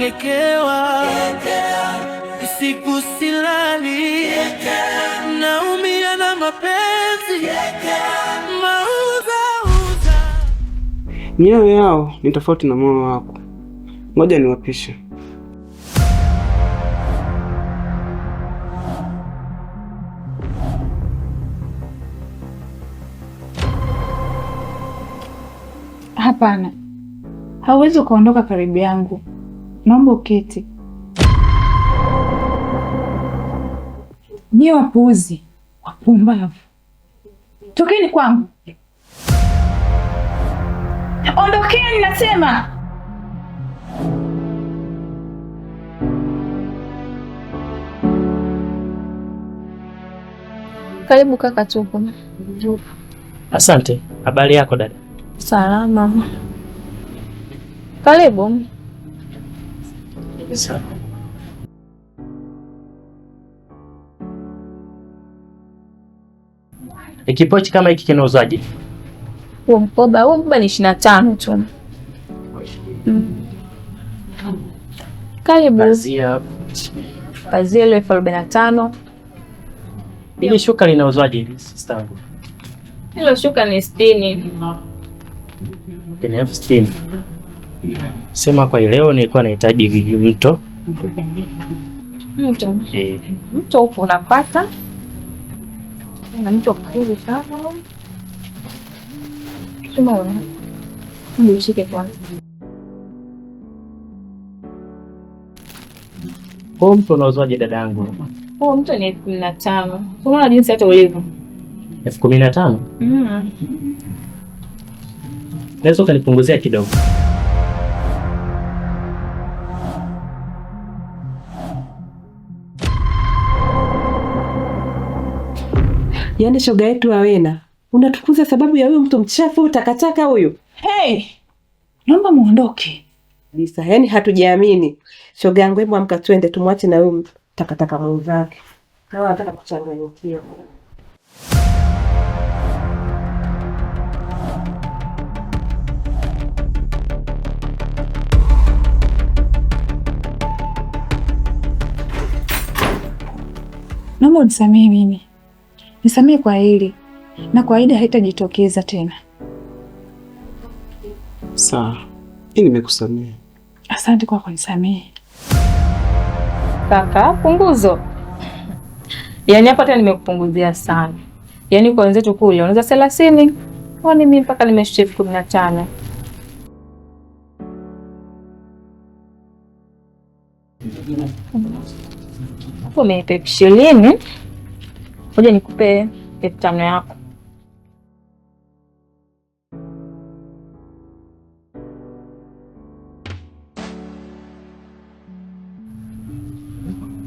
Nachangekewa, siku silali, naumia na mapenzi mauzauza. Mioyo yao ni tofauti na moyo wako. Ngoja niwapishe. Hapana, hauwezi ukaondoka karibu yangu. Naomba uketi. Nyie wapuuzi, wapumbavu, tokeni kwangu, ondokeni nasema. Karibu kaka, tupo. Asante. Habari yako dada? Salama. Karibu. Sawa. Kipochi kama hiki kinauzwaje? Huo mkoba ni 25 tu. Karibu. Pazia. Pazia ile 45,000. Ile shuka linauzwaje sister yangu? Hilo shuka ni 60. Ni 60,000. Sema kwa leo nilikuwa nahitaji mto. Mto. Eh. Mto upo unapata. Na mto mzuri sana. Umeona? Ushike kwanza. Huo mto unauzwaje dada yangu? Huo mto ni 15,000. Unaona jinsi hata ulivyo. 15,000? Mm. Naweza ukanipunguzia kidogo? Yaani shoga yetu Awena, unatukuza sababu ya huyu mtu mchafu takataka huyu. Hey, naomba muondoke. Lisa, yaani hatujaamini. Shoga yangu, hebu amka twende tumwache na huyu takataka mwenzake. Hawa wanataka kuchanganyikiwa. Naomba unisamehe mimi, nisamehe kwa hili na kwa Aida haitajitokeza tena. Sawa, mimi nimekusamehe. Asante kwa kunisamehe. Kaka, punguzo. Yaani hapa hata nimekupunguzia sana. Yaani kwa wenzetu kule unauza 30, kwani mimi mpaka nimeshusha 15,000. Hapo umenipa 20,000. Ngoja nikupe 5,000 yako.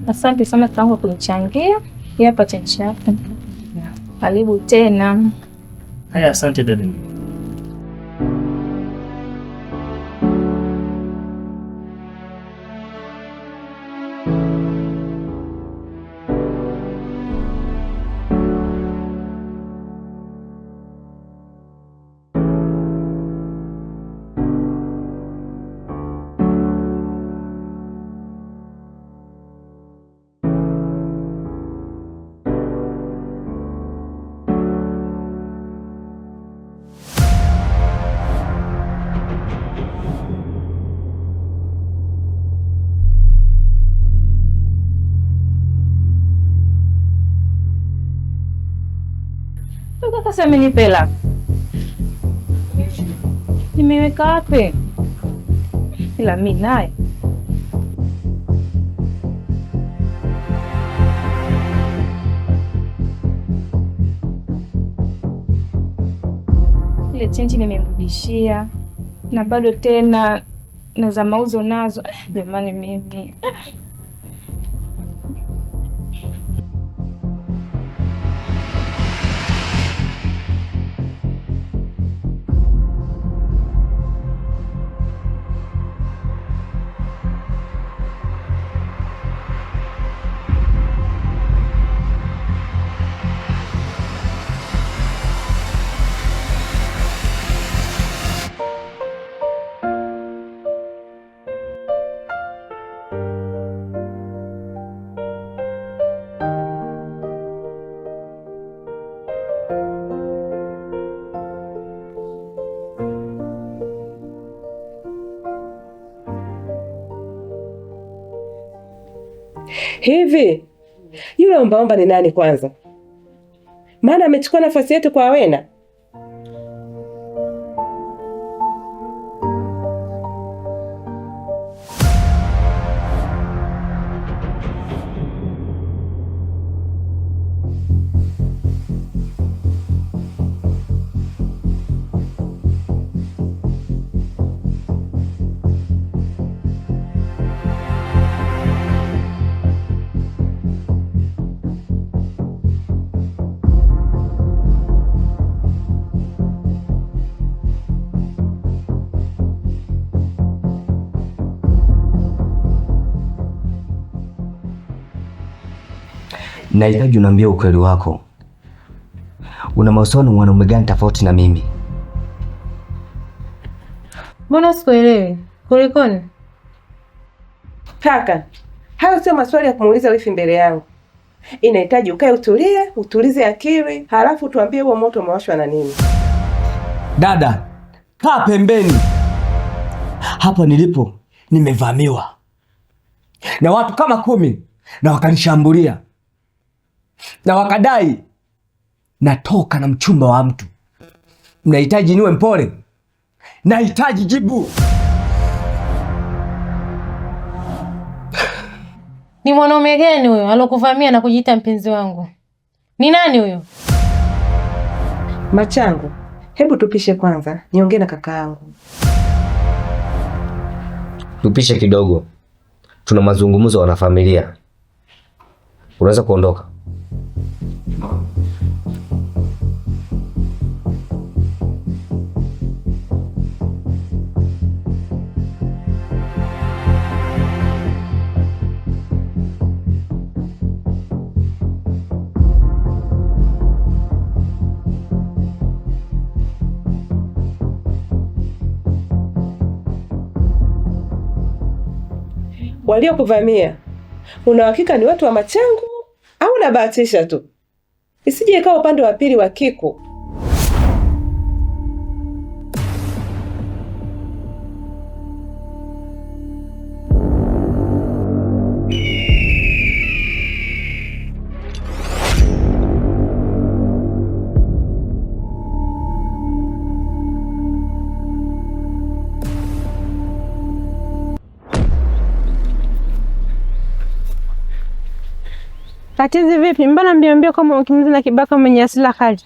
Asante sana tangu kunichangia. Hii hapa chenji yako. Karibu tena. Haya, asante dada. Sasa amenipa hela. Nimeweka wapi? Ila mi naye ile chenji nimemrudishia, na bado tena na za mauzo nazo. Jamani mimi. Hivi yule ombaomba ni nani kwanza? Maana amechukua nafasi yetu kwa Wena. Nahitaji uniambie ukweli wako. Una mahusiano na mwanaume gani tofauti na mimi? Mbona sikuelewi? Kulikoni? Kaka, hayo sio maswali ya kumuuliza wifi mbele yangu. Inahitaji ukae utulie, utulize akili, halafu tuambie huo moto umewashwa na nini. Dada, kaa pembeni. Hapa nilipo nimevamiwa na watu kama 10 na wakanishambulia na wakadai natoka na mchumba wa mtu. Mnahitaji niwe mpole? Nahitaji jibu. Ni mwanaume gani huyo alokuvamia na kujiita mpenzi wangu? Ni nani huyo? Machangu, hebu tupishe kwanza, niongee na kaka yangu. Tupishe kidogo, tuna mazungumzo wanafamilia. Unaweza kuondoka. Waliokuvamia una hakika ni watu wa Machangu au unabahatisha tu? Isije ikawa upande wa pili wa Kiku. Tatizi vipi? Mbona mbio mbio kama ukimbiza na kibaka mwenye asila kali?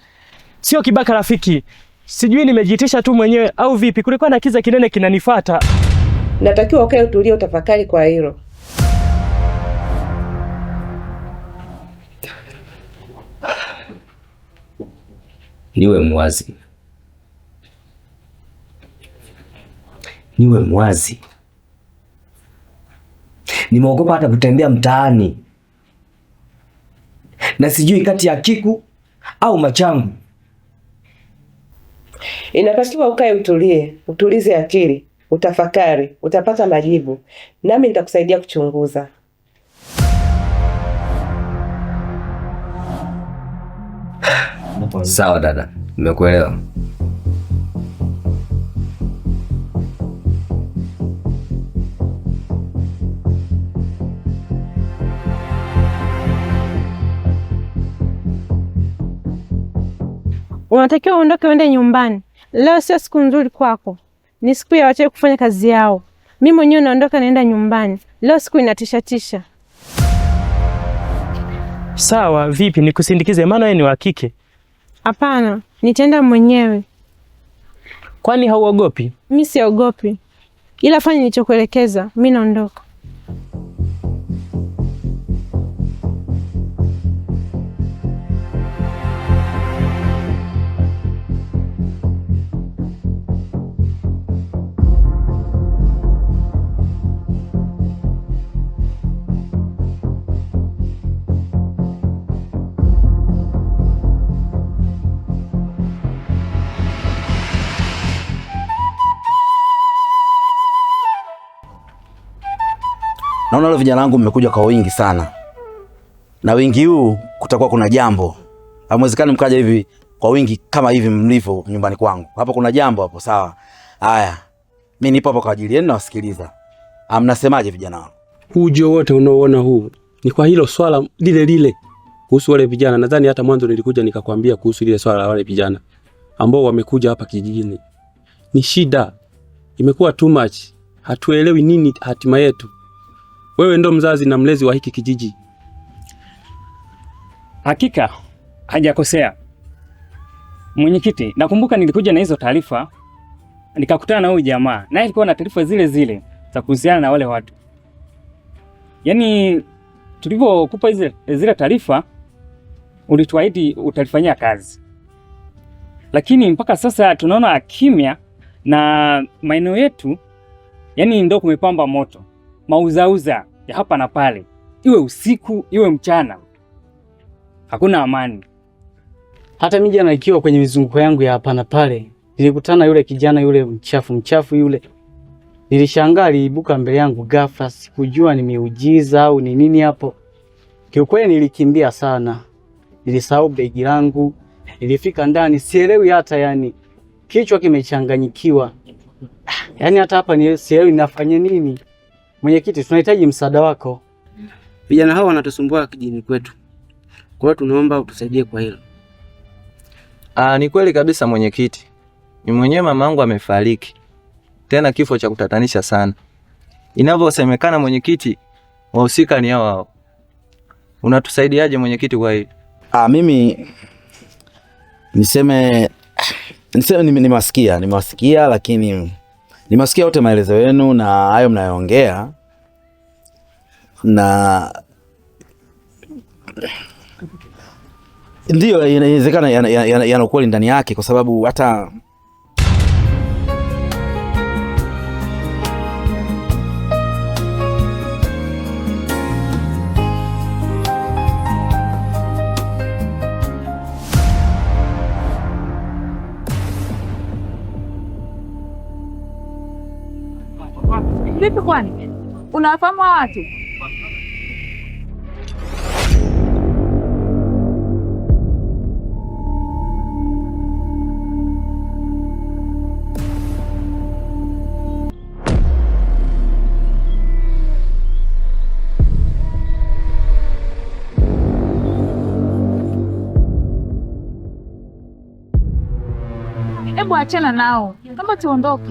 Sio kibaka rafiki. Sijui nimejitisha tu mwenyewe au vipi. Kulikuwa na kiza kinene kinanifuata. Natakiwa ukae utulie, utafakari kwa hilo. Niwe mwazi. Niwe mwazi. Nimeogopa hata kutembea mtaani. Na sijui kati ya Kiku au Machangu. Inatakiwa ukae utulie, utulize akili, utafakari, utapata majibu. Nami nitakusaidia kuchunguza. Sawa dada, nimekuelewa. Unatakiwa uondoke uende nyumbani. Leo sio siku nzuri kwako. Ni siku ya wachawi kufanya kazi yao. Mimi mwenyewe naondoka naenda nyumbani. Leo siku inatisha tisha. Sawa, vipi nikusindikize maana wewe ni wa kike? Hapana, nitaenda mwenyewe. Kwani hauogopi? Mimi siogopi. Ila fanya nilichokuelekeza, mimi naondoka. Naona leo vijana wangu mmekuja kwa wingi sana, na wingi huu kutakuwa kuna jambo. Hamwezekani mkaja hivi kwa wingi kama hivi mlivyo nyumbani kwangu. Hapo kuna jambo hapo, sawa? Haya, mimi nipo hapa kwa ajili yenu, nawasikiliza. Mnasemaje vijana wangu? Ujio wote unaoona huu Ni kwa hilo swala lile lile kuhusu wale vijana. Nadhani hata mwanzo nilikuja nikakwambia kuhusu lile swala la wale vijana ambao wamekuja hapa kijijini. Ni shida, imekuwa too much, hatuelewi nini hatima yetu. Wewe ndo mzazi na mlezi wa hiki kijiji. Hakika hajakosea mwenyekiti. Nakumbuka nilikuja na hizo taarifa nikakutana na huyu jamaa, naye alikuwa na taarifa zile zile za kuhusiana na wale watu. Yaani tulivyokupa zile taarifa ulituahidi utalifanyia kazi, lakini mpaka sasa tunaona kimya na maeneo yetu, yani ndo kumepamba moto, mauzauza ya hapa na pale, iwe usiku iwe mchana, hakuna amani. Hata mimi jana ikiwa kwenye mizunguko yangu ya hapa na pale, nilikutana yule kijana yule mchafu mchafu yule. Nilishangaa aliibuka mbele yangu ghafla, sikujua ni miujiza au ni nini hapo. Kiukweli nilikimbia sana, nilisahau begi langu, nilifika ndani sielewi hata, yani kichwa kimechanganyikiwa, yani hata hapa ni sielewi nafanya nini. Mwenyekiti, tunahitaji msaada wako. Vijana hao wanatusumbua kijijini kwetu, kwa hiyo tunaomba utusaidie kwa hilo. Ni kweli kabisa mwenyekiti. Ni mwenyewe mamangu amefariki. Tena kifo cha kutatanisha sana. Inavyosemekana mwenyekiti, wahusika ni hao hao. Unatusaidiaje mwenyekiti kwa hili? Mimi niseme nimewasikia lakini nimewasikia wote maelezo yenu na hayo mnayoongea, na ndio inawezekana yana ukweli ndani yake, kwa sababu hata Vipi kwani? Unawafahamu hawa watu? Hebu achana nao, kama tuondoke.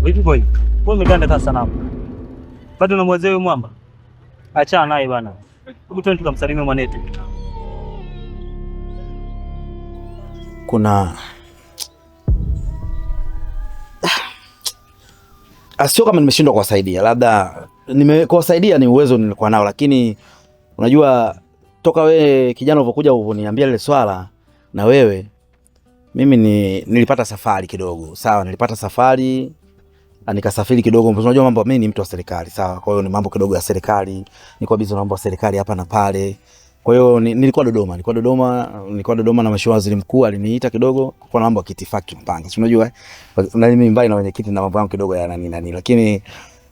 Vipi boy? Wewe umeganda kama sanamu. Bado unamwazia huyo mwamba? Achana naye bana. Hebu twende tukamsalimie mwanetu. Kuna sio kama nimeshindwa kuwasaidia, labda nimekuwasaidia ni uwezo nilikuwa nao, lakini unajua toka we kijana ulivyokuja ulivyoniambia lile swala na wewe, mimi nilipata safari kidogo. Sawa, nilipata safari nikasafiri kidogo. Unajua mambo, mimi ni mtu wa serikali, sawa. Kwa hiyo ni mambo kidogo ya serikali, nilikuwa busy na mambo ya serikali hapa na pale. Kwa hiyo nilikuwa Dodoma, nilikuwa Dodoma na Mheshimiwa Waziri Mkuu aliniita kidogo kwa mambo ya kiitifaki tunapanga. Si unajua na mimi mbali na mwenyekiti na mambo yangu kidogo ya nani nani,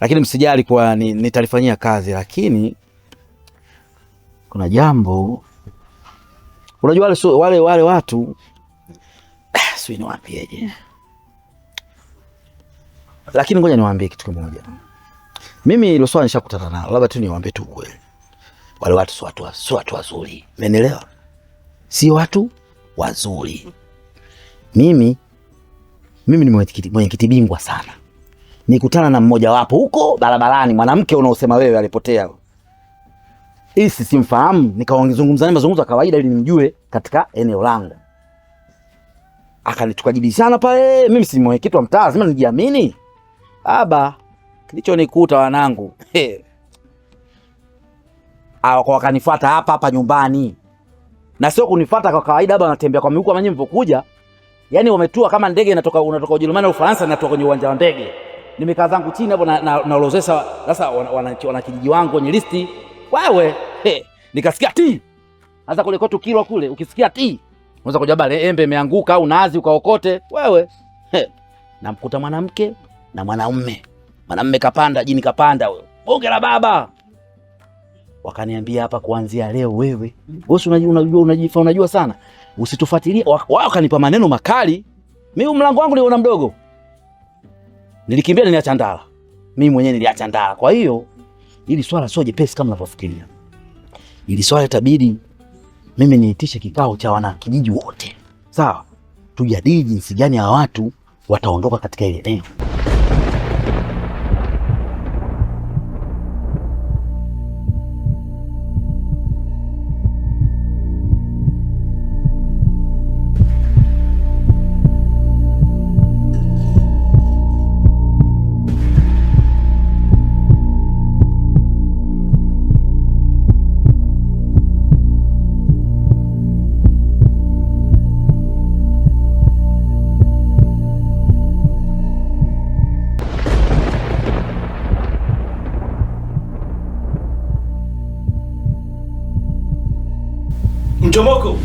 lakini msijali kwa nitalifanyia kazi, lakini kuna jambo unajua wale watu sio niwaambieje. Lakini ngoja niwaambie kitu kimoja. Mimi hilo swala nishakutana nalo, labda tu niwaambie tu ukweli. Wale watu sio watu wazuri. Umeelewa? Si watu wazuri. Mimi ni mwenyekiti bingwa sana. Nikutana na mmoja wapo huko barabarani, mwanamke unaosema wewe alipotea. Hii simfahamu, nikaongezungumza naye mazungumzo ya kawaida ili nimjue katika eneo langu. Akanitukajibishana pale, mimi si mwenyekiti wa mtaa, lazima nijiamini. Baba, kilichonikuta wanangu. Wakanifuata hapa hapa nyumbani. Na sio kunifuata kwa kawaida, baba anatembea kwa miguu kama nyinyi mlivyokuja. Yaani wametua kama ndege inatoka unatoka Ujerumani au Ufaransa inatoka kwenye uwanja wa ndege. Nimekaa zangu chini hapo na naorozesha sasa wana kijiji wangu kwenye listi. Wewe, nikasikia ti. Sasa kule kwetu Kilwa kule ukisikia ti unaweza kuja bale embe imeanguka au nazi ukaokote. Wewe. Namkuta mwanamke na mwanaume. Mwanamume kapanda, jini kapanda wewe. Bonge la baba. Wakaniambia hapa kuanzia leo wewe. Wewe unajua unajifa unajua sana. Usitufuatilie. Wao wakanipa maneno makali. Mimi mlango wangu niliona mdogo. Nilikimbia niliacha ndala. Mimi mwenyewe niliacha ndala. Kwa hiyo hili swala sio jepesi kama unavyofikiria. Hili swala itabidi mimi niitishe kikao cha wanakijiji wote, sawa? Tujadili jinsi gani hawa watu wataondoka katika ile eneo. Mchomoko.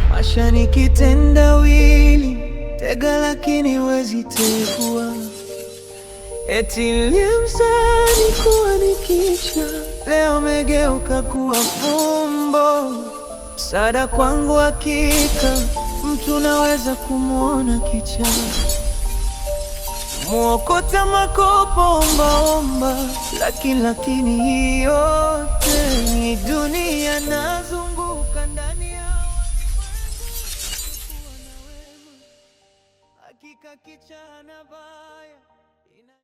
Maisha ni kitendawili, tega lakini wezi tegua. Eti nilimzani kuwa ni kicha, leo megeuka kuwa fumbo. Msaada kwangu hakika, mtu naweza kumwona kicha. Muokota makopo omba omba, lakini yote ni dunia nazunguka ndani ya hakika kicha na baya.